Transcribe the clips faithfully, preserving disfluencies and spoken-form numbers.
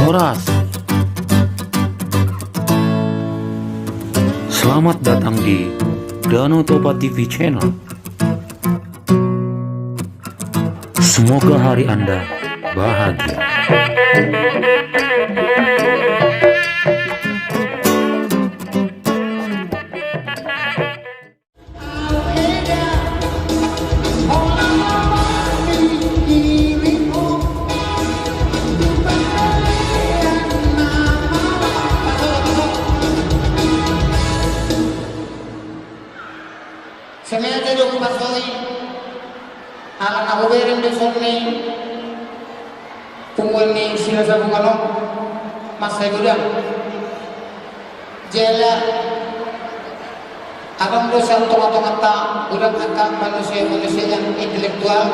Horas. Selamat datang di Danau Toba T V Channel. Semoga hari Anda bahagia. Sengaja do hupasoi, ala na hubereng do songon i, punguan ni Silasabungan on, mansai godang. Jala adong do sian tongatonganta godang angka manusia-manusia yang intelektual,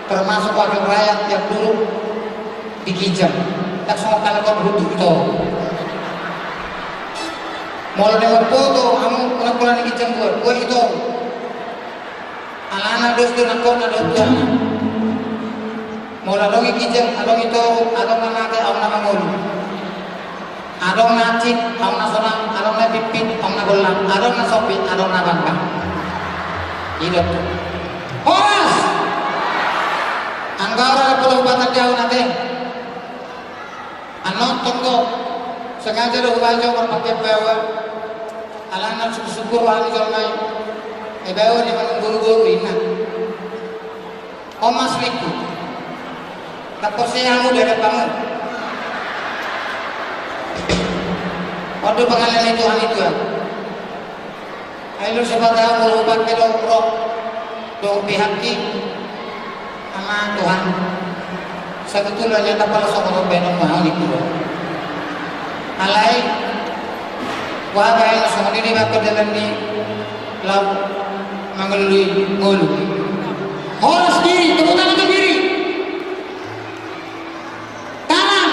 termasuk wakil rakyat yang dulu di ginjang. Ndang songon halak on, hutu ito. Molo na mamboto hamu, unang pola di ginjang buat, buat ito. Alana dos do nangkorna dohot tuana. Molo adong i ginjang, adong i toru, adong na mate, adong na mangolu. Adong na hansit, adong na sonang, adong na pitpit, adong na gollang, adong na sompi, adong na bangka. I do. Horas! Anggo au ra pola hupatandai au ate. Annon tong do, sengaja do hubahen jomor pake baoa. Alana sungkun-sungkun roha ni jolma i. Ai baoa ni manang boru-boru, inna. On ma selingkuh. Ndang porsea hamu, dada pamu. On do pangalaman ni Tuhan i, Tuhan. Ai lo, siapa tahu molo hupake do rok dohot pihak i, ama Tuhan. Sebetulna ndang pola songon on baenon ma au, ninna. Alai, hubahen songon i ma angka dalan ni laho mangalului ngolu. Horas diri, tepuk tangan untuk diri. Tangan.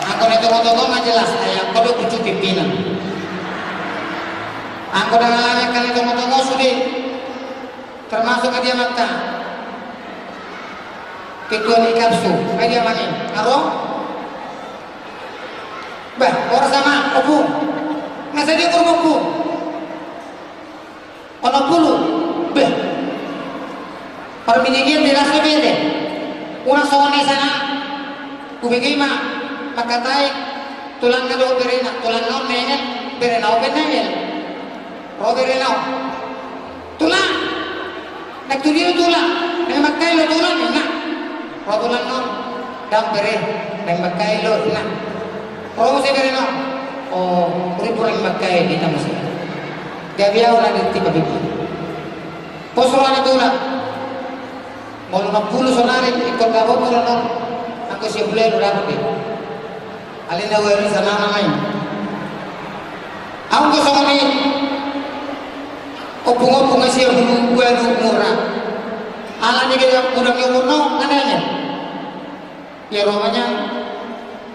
Anggo na tongo-tongo ma jelas, ai angka do pucuk pimpinan. Anggo na ngalami angka na tongo-tongo sude, termasuk adiamanta. Ketua ni Kapsu, ai dia mangi. Aro? Bah, horas ama, ompung. Nga sadia umurmu, ompung? Onom pulu. Beh. Parminigian jelas do bere. Unang songon i sana. Hubege ma mangkatai tulangna dohot berena, tulangna on na engel, berena on pe na engel. Ro berena on. Tulang. Naeng tu dia do tulang? Naeng mangkatai do tulang, inna. Ro tulang on. Dang bere, naeng mangkatai do, inna. Ro muse berena on. O, uripu naeng mangkatai, inna muse. Gabe au na di tiba-tiba. Pos roha ni tulang. Molo onom pulu sonari ingkon dapot tulang on. Anggo sia bule do dapot i. Alai na ualu i sana na main. Au anggo songon i, ompung-ompung, sia bulu ualu umurna. Alani gaya godang ni umurna on, na nengel. Ia ro ma nian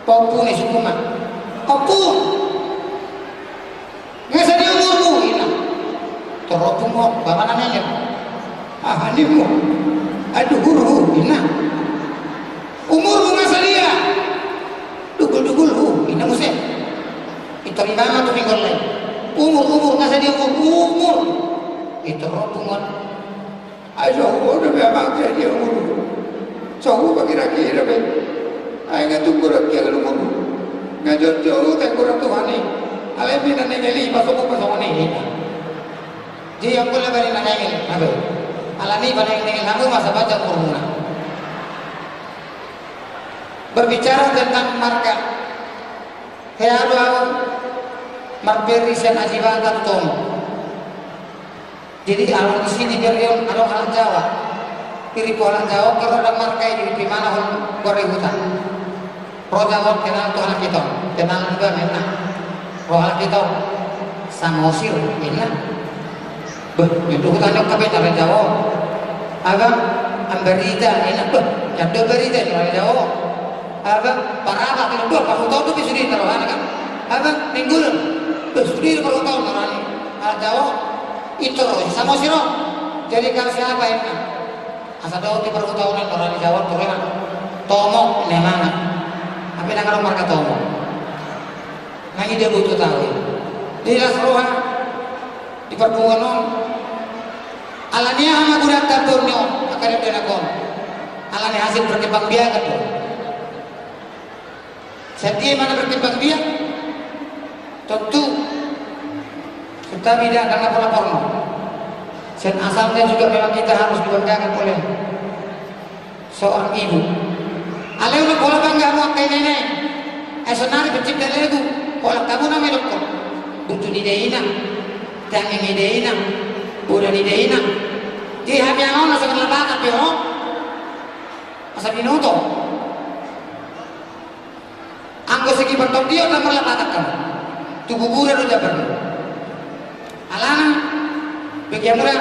paompungna, isungkun ma. Ompung! Nga sadia umurmu, inna. Tor ompung on, bapa na nengel. Aha nimmu? Ai duhurhu, inna. Umurmu nga sadia? Dugul-dugulhu, inna muse. Itor ibana tu pinggol lain. Umur, umur, nga sadia umur, umur. Itor ompung on. Ai so huboto be amang sadia umurhu. So huboto kira-kira be. Ai nga tung godang dia umurhu. Nga jotjot huta godang Tuhan i. Alai pe na nengel i, pasongon, pasongon i. Jadi anggo na bani na nengel, aduh. Alani i, bani nengel hamu masa baca umurmuna. Berbicara tentang marga, hea do au marperi sian Ajibata tu Tomo. Jadi, alani disi di Berion, adong halak Jawa. Piripo halak Jawa, kalau ada marga i, di mana hon, gor i huta. Ro Jawa, kenal tu halak ito. Kenal juga, menang. Ro halak ito. Samosir, inna. Beh, itu huta ni kape, halak Jawa. Abang, Ambarita, inna. Beh, jando Ambarita, halak Jawa. Abang, Parabak, inna. Beh, pas huta tu, sudah taruhan, kan? Abang, Nainggolan. Beh, sudah taruhan, taruhan. Halak Jawa. Ito ro, Samosir ro. Jadi kau siapa, inna? Asa dohot di parhutaunan, ro ni jawab, ro, inna. Tomok, ninna amang. Hape ndang adong marga Tomok. Nang i dia boto tahu i. Di las roha, di parpunguan on. Alani aha ma guna tambun ni on, angka dakdanak on. Alani hasil perkembangbiakan do. Sian dia ma na berkembang biak. Tontu. Tetapi dia akan lapor-laporna. Sian asalnya juga memang kita harus dibanggakan oleh seorang ibu. Alai unang pola bangga hamu angka ina-ina i. Ai sonari pencipta lagu. Pola hamu na medokkon. Butu ni daina. Tangi ni daina. Boda ni daina. Di hami anak-anak songon lapatan pe ho. Asa binoto. Anggo segi partondion na marlapatan kan. Tu bubura do jabar. Alana, bagi hamuna,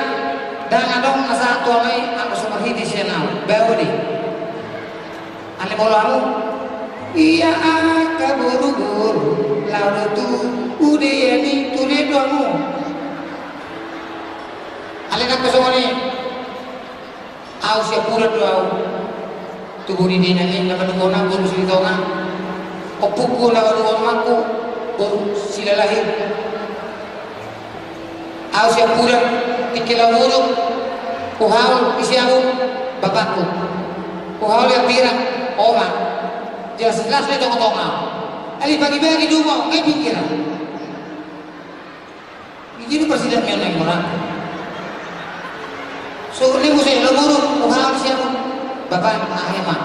ndang adong na sahat tu amai anggo so marhite sian au. Bau di. Ale molo hamu. Ia angka boru-boru, laho do tu ude ni tule do hamu. Ale nangko songon i. Au siapuran do au. Tu boru ni dainang i na manungkun au boru Silitonga. Ompungku na manungkun au, boru Silalahi. Au siapuran, tingki laho muduk. Huhaul, ise hamu, bapakku. Huhaul ia pira, oma. Jelas-jelas do i tonga-tonga. Alai bagi-bagi do au, nunga i pingkiran. Jadi parsidak meon na i mora. Suhut ni muse laho muduk, huhaul ise hamu. Bapa, aha ma.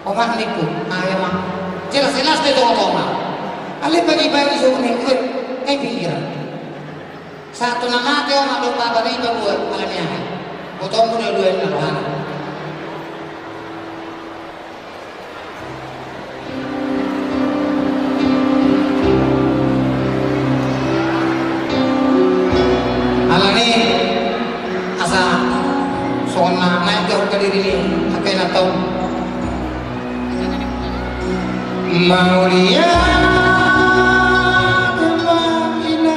Oma ningku, aha ma. Jelas-jelas do i tonga-tonga. Alai bagi-bagi suhut ningku, nunga i pingkiran. Sahat tu na mate oma dohot bapa na i paboa, alani aha. Botoonmu do dua i na rohana. Alani asa songon na naeng tu angka diri ni angka inanta on. Mauliate ma ina.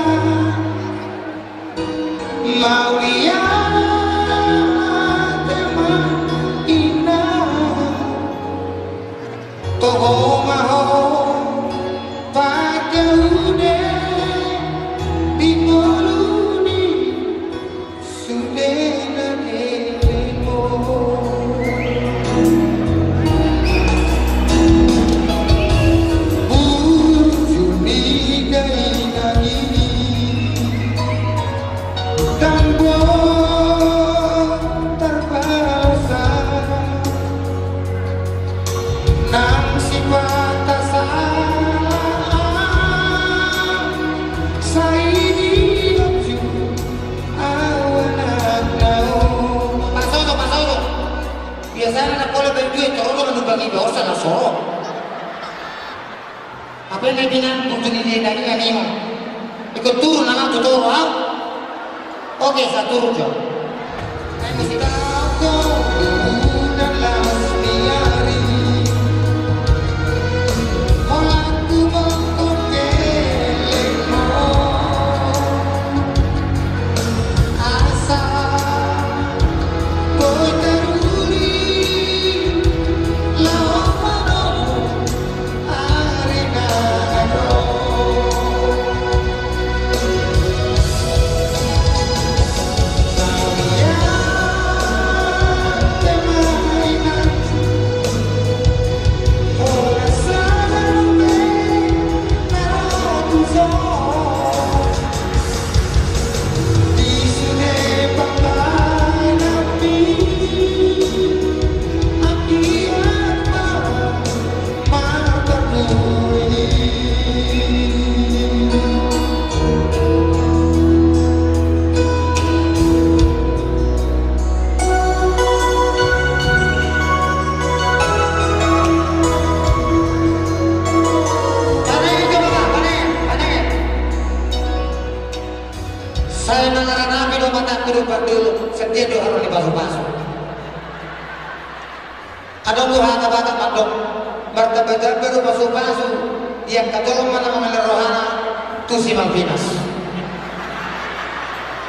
Mauliate ma ina. Toho ma ho pake ude di ngolu ni sude na leleng on. Burju ni dainang i. Dang boi tarbalas nang sipata salah. Sai diopju au anakna on. Pasodo, pasodo. Biasana na pola baen dua i, toro do manumpangi baosa na soro. Hape na i binan butu ni dainang i, ninna. Ingkon turun nama tu toru au. Oke, sa turun jo. Ai musik. Asa boi taruli laho manomu. Sai mangaranapi do matangku do pardulu, sedia do haru ni pasu-pasu. Adong do hata Batak mandok, martamba-tamba do pasu-pasu, di angka jolma na mangalehon rohana tu Simalvinas.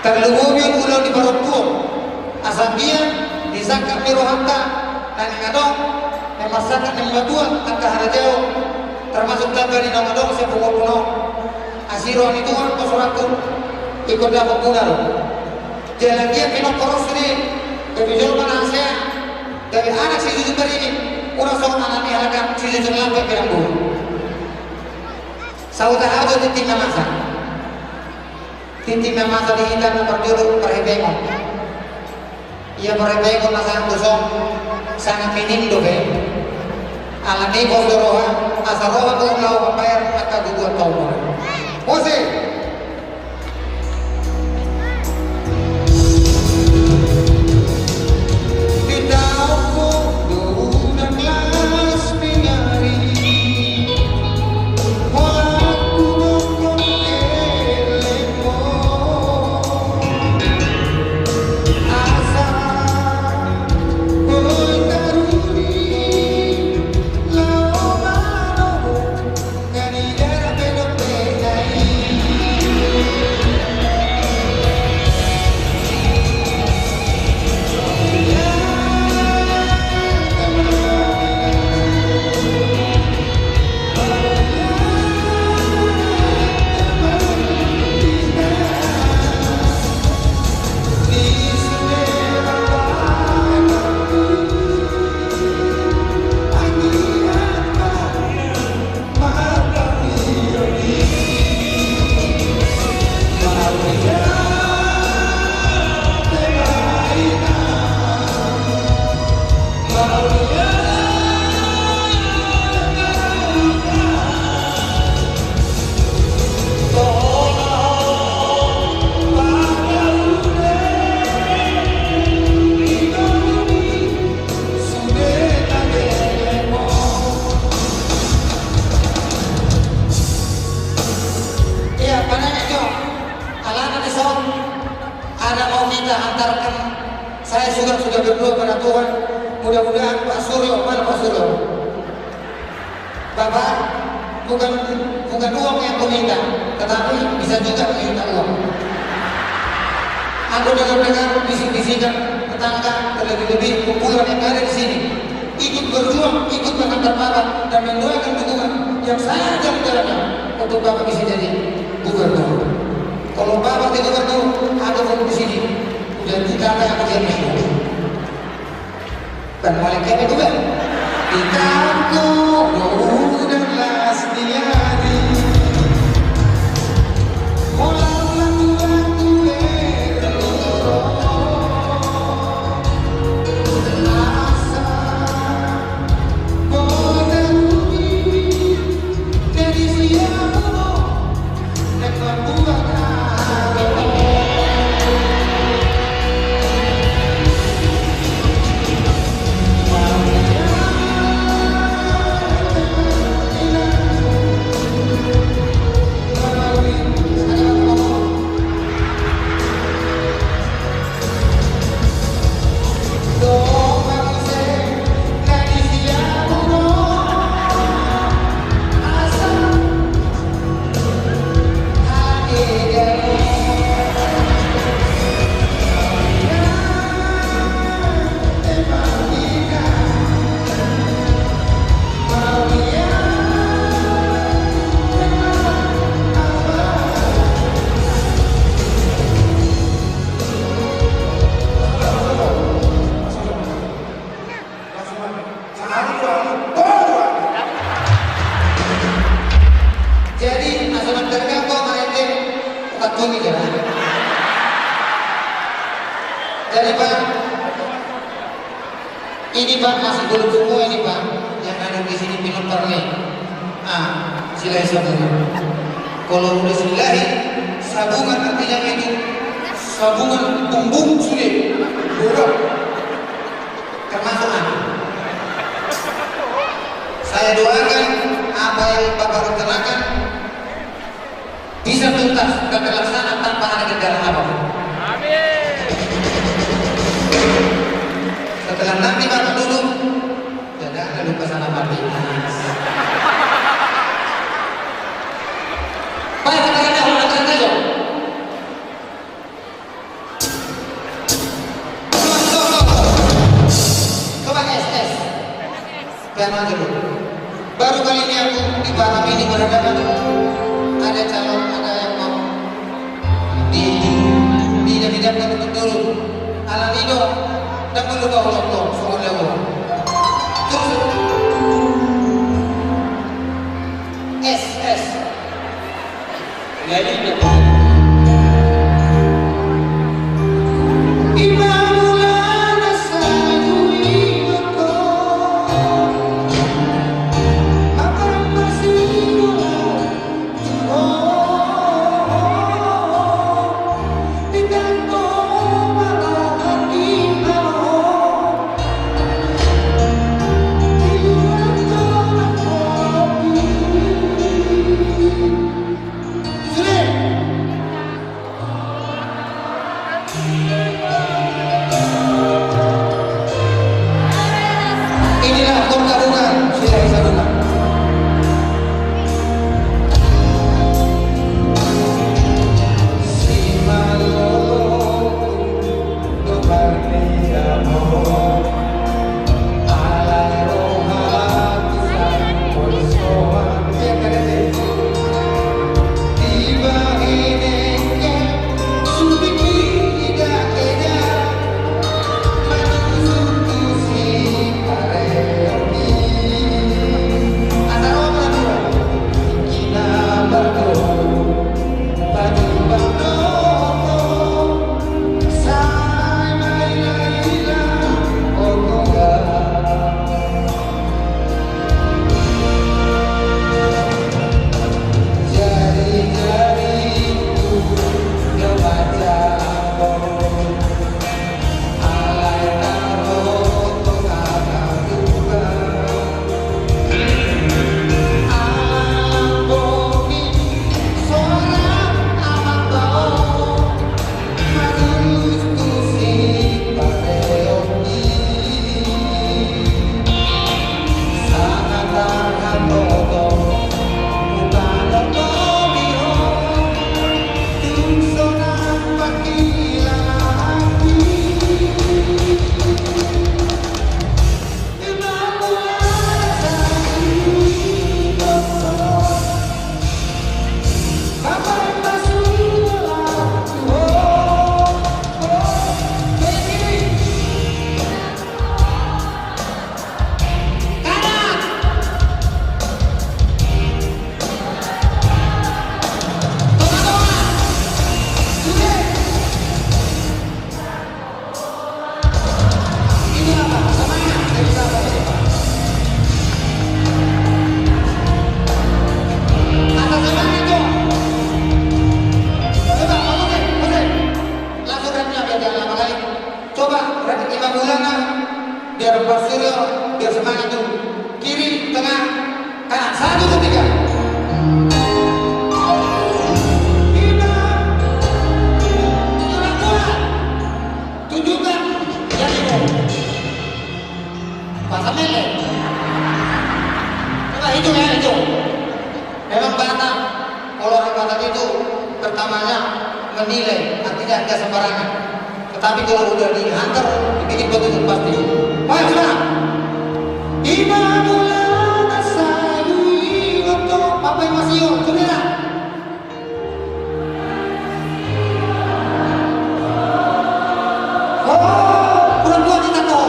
Tarlumobi on ulaon ni parompuon, asa anggiat disangkap ni rohanta, na naeng adong, Memasakkan yang matua angka harajaon, termasuk tangga di nama dong sepupu puno. Asi roha ni Tuhan pasurakku, ikut dapur guna lo. Jalan dia pinok poros ini, tapi jolma na hasea, tapi anak si jujur ini, kurang songon anak ni halakan si jujur lampe pinang bulu. Sauta hajo tintin na masa. Tintin na masa di hita na parjolo parhepengon. Ia parhepengon na sangat gosong, sangat minim dope. Alani pos do roha, asa roha do laho mambayar angka gogo ni umur. Musik. Ia, pananya jo, alana dison, ada mau kita hantarkan, saya juga sudah berdoa pada Tuhan, mudah-mudahan Pak Suryo, mana Pak Suryo? Bapak, bukan, bukan uang yang kuminta, tetapi bisa juga meminta uang. Aku dengar-dengar bisik-bisikan tetangga, terlebih-lebih kumpulan yang ada di sini, ikut berjuang, ikut menghantar Bapak dan mendoakan dukungan yang sangat jauh jaraknya untuk Bapak bisa jadi gubernur. Kalau Bapak jadi gubernur, ada pun di sini, udah kita akan jadi. Bang, mulai kene tu, Bang. Di kampung udah las di ari. Holan lagu-lagu ero. Asa bodan bumi. Jadi siapa lo? Jadi, asa nang terganggu, Pak R T, bukan tuni, ya. Jadi, Pak, ini, Pak, masih belum semua ini, Pak, yang ada di sini, pinopar nih. Ah, silai sabungan. Kalau udah silai sabungan, artinya itu sabungan bumbung sudah. Udah. Termasuk aku. Saya doakan apa yang Bapak rencanakan bisa tuntas dan terlaksana tanpa ada kendala apapun. Amin. Setelah nanti Bapak duduk, jangan lupa sana mati. Baik, kita kerja, kita kerja, yuk. Coba, coba, coba. Coba, S, S. Baru kali ini aku di Batam ini berhadapan ada calon, ada yang mau di, di, di, di, dulu. Ala ni do, dan belum mau nonton, soalnya mau. Terus, es, es. Inilah pertarungan, sudah bisa buka. Coba, Radit Imam Maulana, biar Bang Suryo, biar semangat tuh. Kiri, tengah, kanan. Satu, dua, tiga. Imam, Imam Maulana. Tunjukkan yang itu. Pasang lele. Coba hijau ya, hijau. Memang Batak, kalau orang Batak itu pertamanya menilai, artinya nggak sembarangan. Tetapi kalau udah dihantar, dibikin betul pasti. Baik, sudah. Imam Maulana Sayyid, Bapak Ibu Masih, sudah. Oh, pura-pura kita tahu.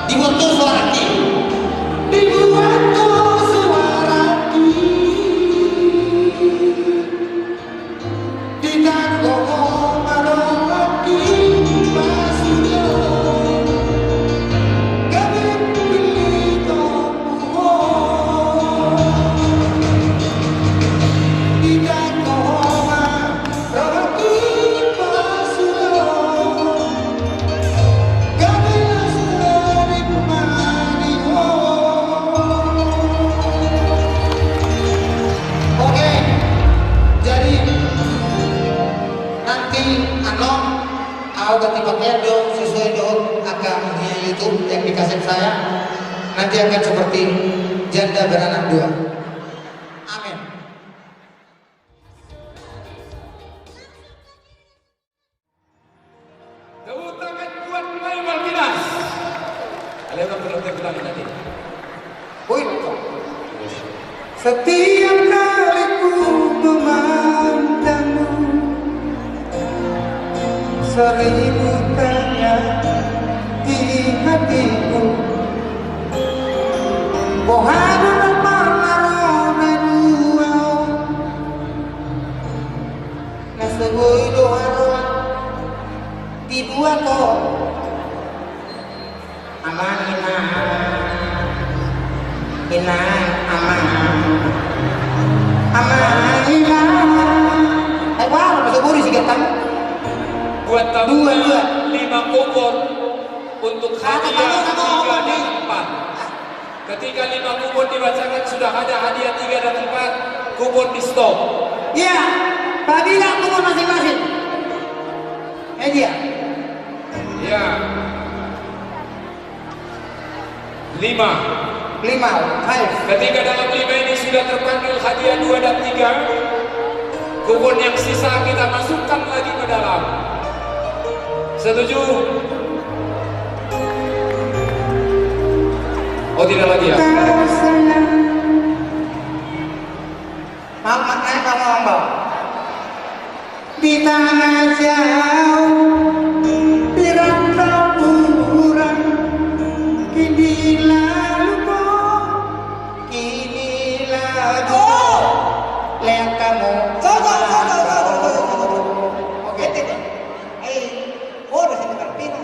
Dibuat tuh suara ki. Dibuat tuh suara ki. Oke, jadi nanti, anu, au ganti pakaian do, sesuai do angka di YouTube yang dikasih saya. Nanti akan seperti janda beranak dua. Amin. Tepuk tangan buat Setiap kali ku memandangmu, seribu tanya di hatiku. Boha do na marnaro na dua on, na so boi do haroan di dua on. Amang, inang, inang, amang, amang, inang. Eh, wah, masa buri si Gantang. Buat tamu dua, dua. Lima kupon untuk hadiah tiga dan empat. Ketika lima kupon dibacakan sudah ada hadiah tiga dan empat, kupon di stop. Iya, apabila kupon masing-masing. Eh, dia. Ya. Lima. Lima, five. Ketika dalam lima ini sudah terpanggil hadiah dua dan tiga, kupon yang sisa kita masukkan lagi ke dalam. Setuju? Oh, tidak lagi ya? Mak, mak, naik, mak, mak, mak. Di tangah jauh, di rantau bulan, kini lalu ko, kini lalu ko. Oh! Leang kamu. Sabar, sabar, sabar, sabar, sabar. Oke. Eh, oh, udah sini berpindah.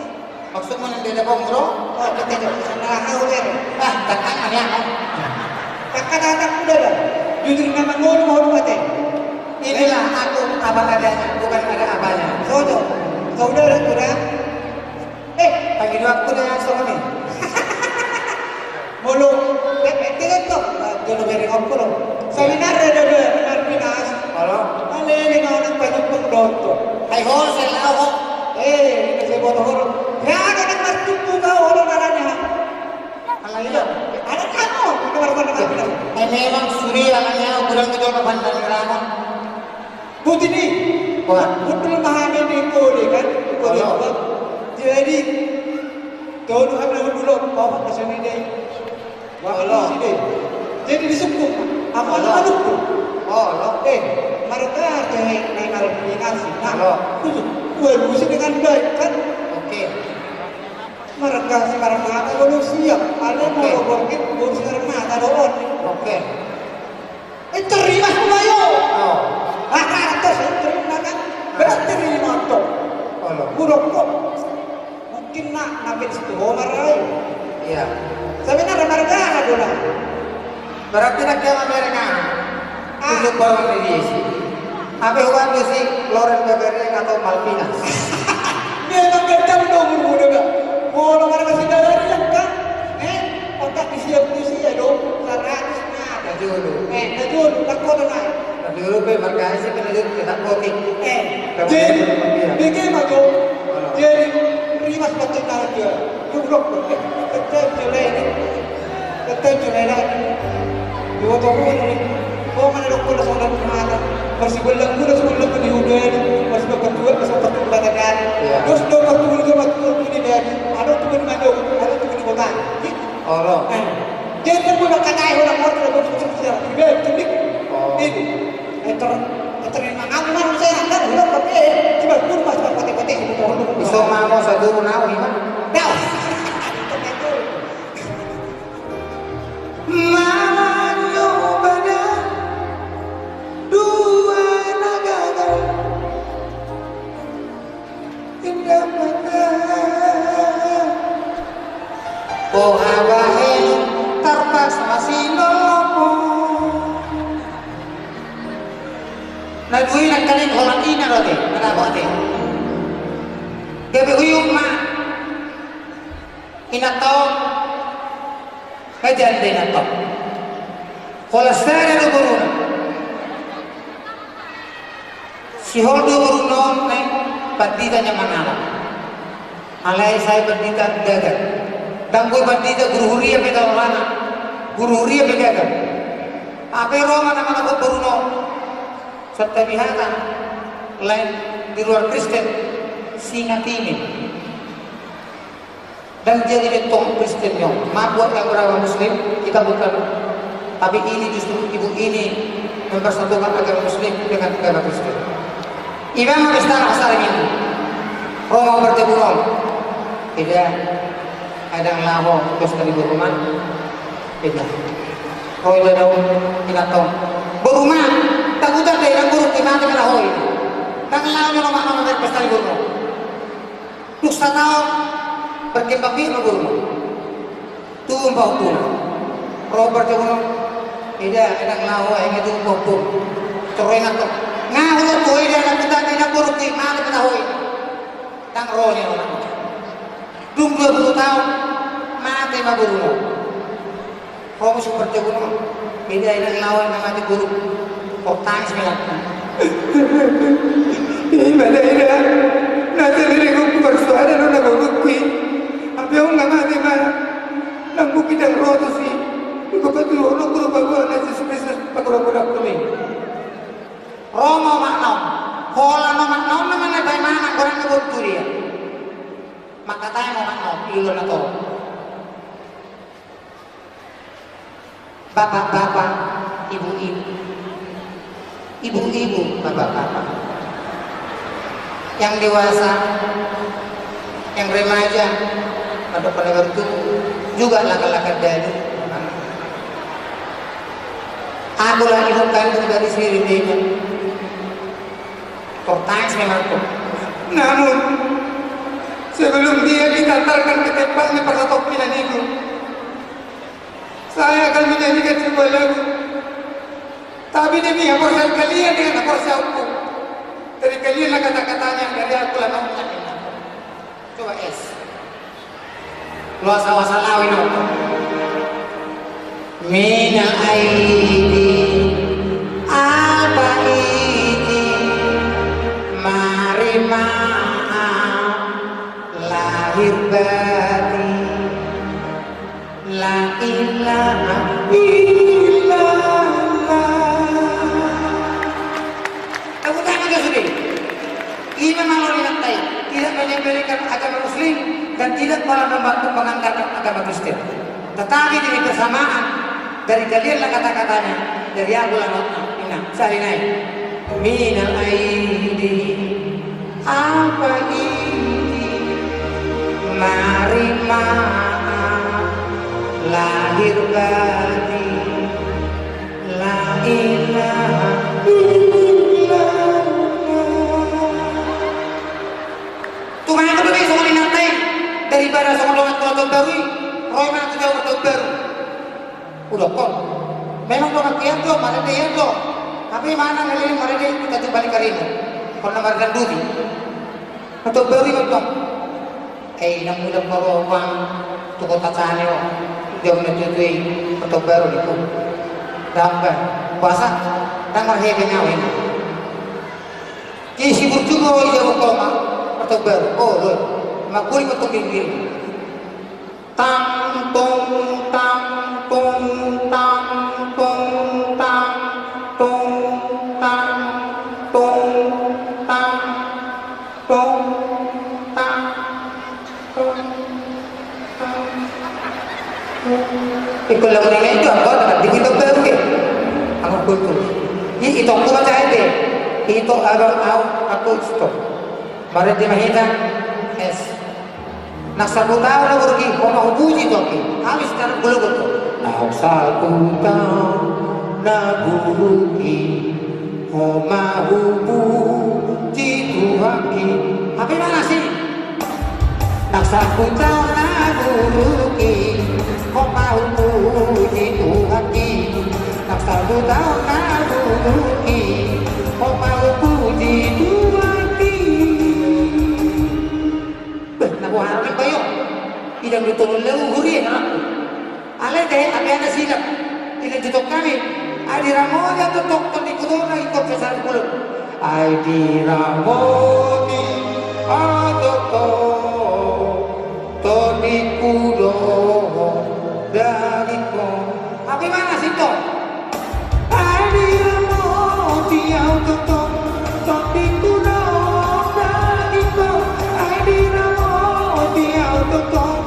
Maksudmu nang dia dapat muro? Oh, betul, betul. Salah tahu, kan? Ah, datang mana, oh? Kakak datang udah dah. Jujur nama ngolu mau mati. Inilah aku apa adanya, bukan ada apanya. Sojo. Saudara kurang. Eh, pagi dua aku dah langsung nih. Molo, eh, eh, tidak tuh. Nah, jono beri aku loh. Seminar ada dua, seminar pinas. Halo. Ale, ini mau nang banyak pengdoto. Hai, hol, saya tahu. Eh, ini saya buat hol. Ya, ada nang martumpu kau, hol, ada nang. Ala iya. Ada kamu, itu baru pada nang pinas. Eh, memang suri ala nyawa, kurang kejual ke bandar ramon. Buti ni. Wah. Betul mahami ni kode kan. Kode. Halo. Jadi, tolu hami na hulung, oh, kesini deh. Wah, halo. Kesini deh. Jadi disukung. Apa lu? Halo. Eh, mereka jadi nai Malvinas. Nah, halo. Gua lusi dengan baik kan. Oke. Mereka sekarang mata lu siap. Ada mau borgit, gua sekarang mata doon. Oke. Eh, terima semua yo. Oh. Ah, atas terima kan. Berarti terima tuh. Halo. Buruk kok. Mungkin nak, nak di situ Homer aja. Iya. Sebenarnya mereka ada dua. Berarti nak dia mereka. Ah. Untuk baru release. Apa huan si Loren Gagarin atau Malvinas? Memang ganteng dong, muda gak? Kalau mereka sudah lari kan? Eh, otak disiap usia dong, seratus mata. Najolo. Eh, najolo, tak kau dengar. Najolo pe marga si kena jadi kena kotik. Eh, jadi, bikin maju. Jadi, rimas pacet aja. Goblok, eh, kecil jelek ini. Kecil jelek ini. Dua tahun ini. Kau mana dokter langsung dari mata. Masih belum, udah sebelum di udah ini. Masih dokter tua, masih dokter tua tadi. Iya. Terus dokter tua juga masih dokter ini dari. Ada tuh di mana? Ada tuh di kota. Olo. Eh, dia kan gua kata orang orang udah gua susah susah. Dia tuh. Oh. Ini. Eh, ter-, terima kasih, Mas. Saya nggak tahu, tapi, eh, coba dulu, Mas, Mas, kote-kote, gitu. Iso mamo saduru nau, ima. Nau. Manyo pada dua na gagal. Indah mata. Boha bahen, terpaksa sinolopo. Na dua i nangkaning holan ina do ate, na dapot ate. Gabe huyuk ma. Ina tong. Hajanda ina tong. Holan sada do boruna. Sihol do boruna on, naeng pandita nya mangalap. Alai sai pandita gagal. Ndang boi pandita, guru huria pe gagal. Guru huria pe gagal. Hape ro ma na mangalap boruna on. Santabi hata lain di luar Kristen, singa tingin. Dan jadi betong Kristen nyo. Maaf buat yang beragama Muslim, kita bukan. Tapi ini justru ibu ini mempersatukan agama Muslim dengan agama Kristen. Ima ma pesta na pasar ini. Ro ma ho parjabun on. Eda, ai ndang laho, pesta di boru ma. Eda. Ro eda dao, inanta on. Boru ma, takutan da inang boru, ima te ma na ho i. Ndang laho nyo na ma, ma, ma, pesta di boru on. Dung sataon, berkembang biak ma boru on. Tumpa ompuna. Ro parjabun on. Eda, ndang laho, ai nga tumpa ompung. Toroi na to. Nga olo tu eda, ndang kuta, ndang boru, ima te ma na ho i. Ndang ro ni ona. Dung dua pulu taon, mate ma boru on. Ho muse parjabun on. Eda, ndang laho, ndang mate boru. Ho tangis ma inanta. Ima da eda. Na sandiri ho parsoalan on na boru i. Hape on nga mate ma. Ndang mungkin ndang ro tusi. Ingkon patuduhon ho tu Tuhan Yesus Kristus panggoragoraon i. Ro ma omakna on. Holan omakna on na manang paima na goarna boru tu dia. Mangkatai ma omakna on, i ulaon na torop. Bapak-bapak, ibu-ibu. Ibu-ibu, bapak-bapak. Yang dewasa, yang remaja, pada pada waktu juga lakan-lakan dadu. Akulah ibu kandung dari si Ridenya. Tortangis memang tu. Namun, sebelum dia diantarkan ke tempatnya pada topi dan itu, saya akan menyanyikan sebuah lagu. Tapi demi haporseaon kalian dengan haporseaonku. Dari kalianlah kata-katanya, dari akulah naunna. Coba es. Loas-loas lawi no. Minal aidin, alfa idin, mari maaf lahir batin. La ilaha illallah. Tepuk tangan jo sude. Ima malo ni inanta i, tidak menyepelekan agama Muslim dan tidak malah membantu menganggarkan agama Kristen. Tetapi di bersamaan, dari kalianlah kata-katanya, dari akulah naunna, ninna. Sahali nai. Minal aidin, alfa idin, mari maaf lahir batin. La ilaha illallah. Tumangihon do be songon i inanta i, daripada songon dongan tu na taon baru i, ro i manang tu jabu taon baru. Hudokkon. Memang dongan hian do, marende hian do. Hape manang na leleng marende, hita tu balik karimu. Konna mardanduti. Na taon baru i mantong. Eh, inang muda baru uang tu kota Cane o. Dia punya tutu i, na taon baru i. Damba, puasa, damba hehe nyawa ini. Isi burju ko i jabu koma, na taon baru. Oh, lo. Makuli mantong diri. Tang, tong, tang, tong, tang, tong, tang, tong, tang, tong, tang, tong, tang, tong, tang, tong. Ingkon lagu na meja, apa? Di kita baru ke? Aku kultur. Ini itu aku baca aja. Itu abang au, aku stop. Marende ma hita, es. Nang saputaon na buruk i, ho ma hupuji Tuhanki. Habis sekarang belum betul. Nang saputaon na buruk i, ho ma hupuji Tuhanki. Hape mana sih? Nang saputaon na buruk i, ho ma hupuji Tuhanki. Nang saputaon na buruk i, ho ma hupuji Tuhanki. Beh, na boha ro ni bayo. Idang di tolu lewu huri na. Alai te, ape ana silap. Idang di tokami. Ai diramoti au tongtong, tondingku do na ingkon sasar bulon. Ai diramoti au tongtong, tondingku do na ingkon. Hape mana sintong? Ai diramoti au tongtong, tondingku do na ingkon. Ai diramoti au tongtong,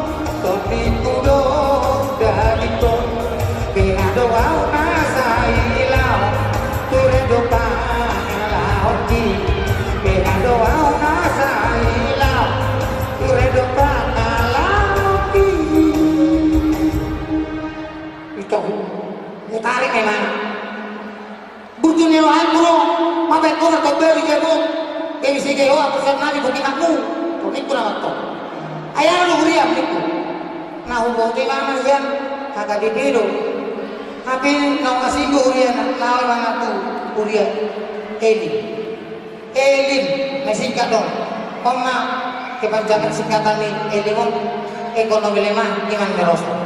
Ai aha do huria ningku? Na huboto imana hian H K B P do. Hape naung asing do huria na, na imana tu huria Elim. Elim, na singkat do. On ma kepanjangan singkatan ni Elim on, ekonomi lemah, iman merosot.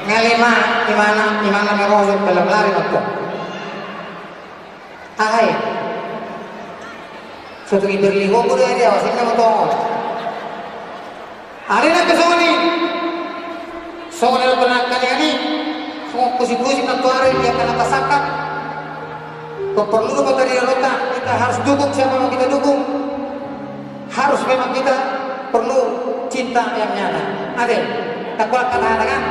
Nga lemah imana, imanna merosot, dalam lari waktu. Aha i? Sotung i berli hobu do dia, wasina motong. Ari na ke songon i. Songon i do pernah kali ani. Songon kusip-kusip na tuari dia kena tasangkap. Kok perlu do patari rota, kita harus dukung siapa mau kita dukung. Harus memang kita perlu cinta yang nyata. Ate, tak kuat kata-kata kan?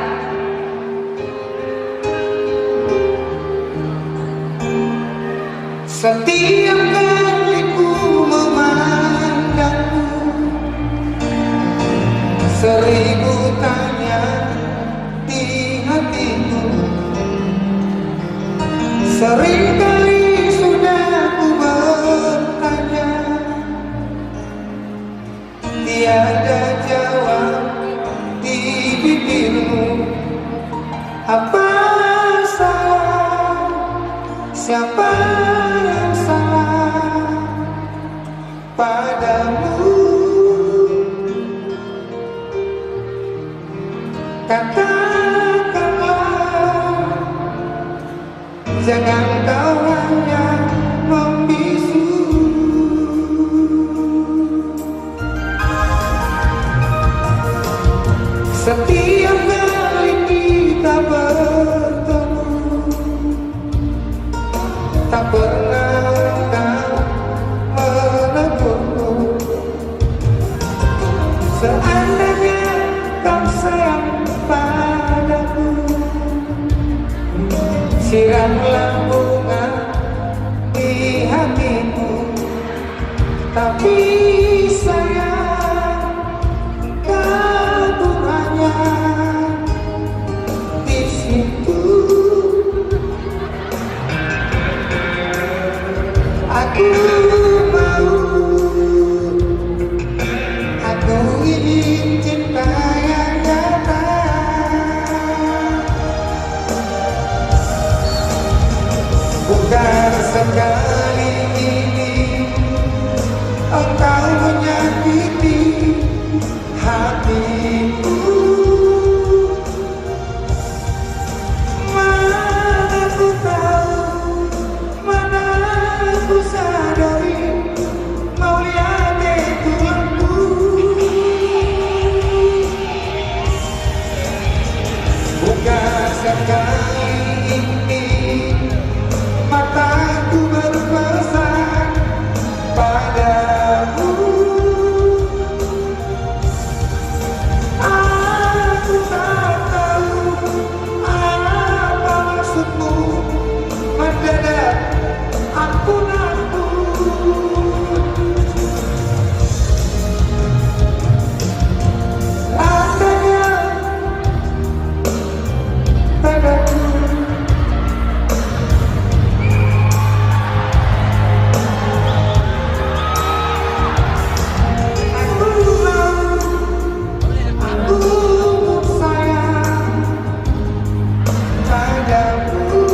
Setiap kali ku memandangmu, seribu tanya di hatiku. Seringkali sudah ku bertanya, tiada jawab di bibirmu. Apa salah? Siapa yang salah padamu? Katakanlah. Jangan kau hanya membisu. Setiap kali kita bertemu, tak pernah kau menegurku. Seandainya kau sayang padaku, siramlah bunga di hatiku. Tapi sayang, kau hanya di situ. Aku mau, aku ingin cinta yang nyata. Bukan sekali ini engkau menyakiti hatiku. Mana ku tahu, mana ku sadari, mauliate Tuhanku. Bukan sekali ini mataku berpesan padamu. Aku tak tahu apa maksudmu mendadak ampun-ampun. Andainya padaku. Aku mau, aku sayang padamu.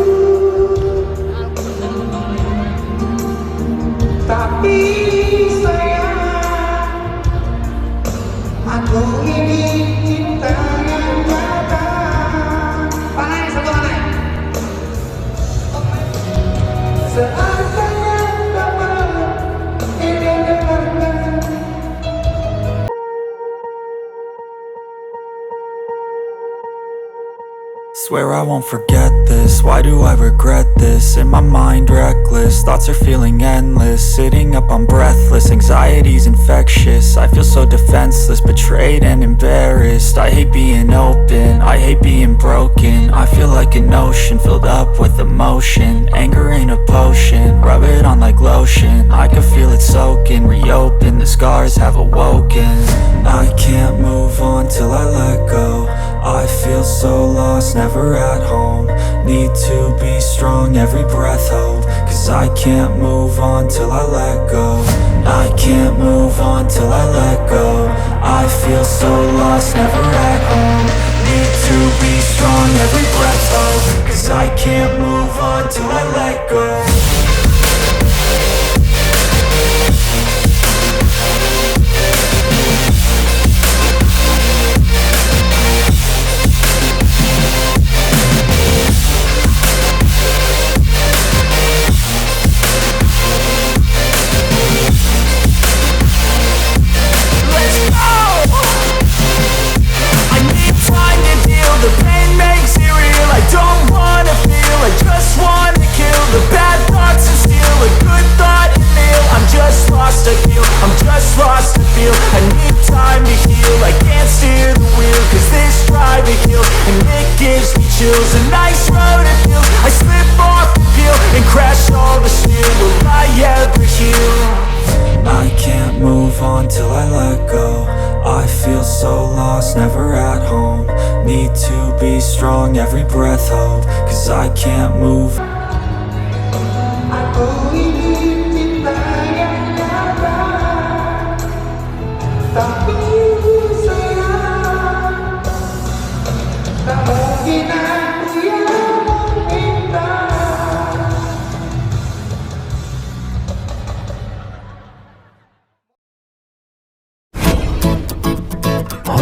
Tapi sayang, aku ini cinta yang nyata. Panai, satu panai. Seandainya dapat ini dengarkan. Swear I won't forget this. Why do I regret this? In my mind, reckless. Thoughts are feeling endless. Sitting up, I'm breathless. Anxiety's infectious. I feel so defenseless, betrayed and embarrassed. I hate being open. I hate being broken. I feel like an ocean filled up with emotion. Anger ain't a potion. Rub it on like lotion. I can feel it soaking. Reopen. The scars have awoken. I can't move on till I let go. I feel so lost, never at home. Need to be strong, every breath hope. 'Cause I can't move on till I let go. I can't move on till I let go. I feel so lost, never at home. Need to be strong, every breath hold. 'Cause I can't move on till I let go. Let's go! I need time to deal, the pain makes it real. I don't wanna feel, I just wanna kill the bad thoughts and steal a good thought and kneel. I'm just lost, I feel, I'm just lost, I feel. I need time to heal, I can't steer the wheel, 'cause this driving hill, and it gives me chills. A nice road to feel, I slip off the peel and crash all the steel. Will I ever heal? I can't move on till I let go. I feel so lost, never at home. Need to be strong, every breath hold. 'Cause I can't move.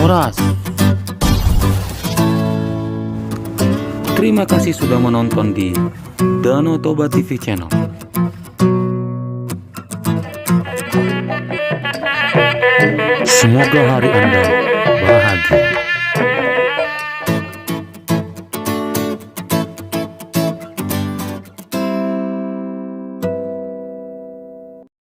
Horas. Terima kasih sudah menonton di Danau Toba T V Channel. Semoga hari Anda bahagia.